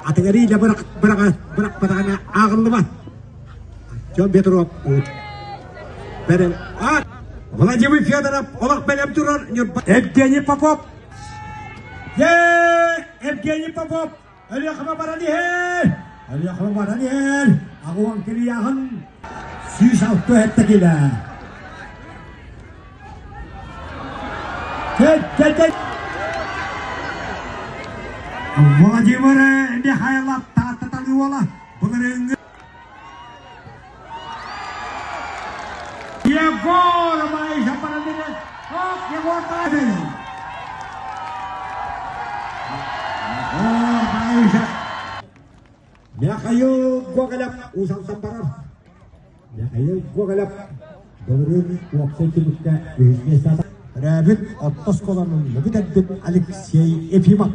Атыгар иилэ бырахпатаҕына ааҕыллыбат. Артем Петров Владимир Федоров олох бэлэм турар Ньурба. Евгений Попов. Евгений Попов Өлүөхүмэ баран иһэр. Өлүөхүмэ баран иһэр. Аҕуон килийаһын 167 килэ. Владимир Михайлов Тааттатан уола былырыыҥҥы Егор Маиша баран Оп, Егор Маишин! Егор Маиша! Михаил Гоголев Уус-Алтан барар. Михаил Гоголев былырыын уопсай түмүккэ үһүс миэстэ Төрөөбүт орто оскуоланын бүтэрбит Алексей Ефимов.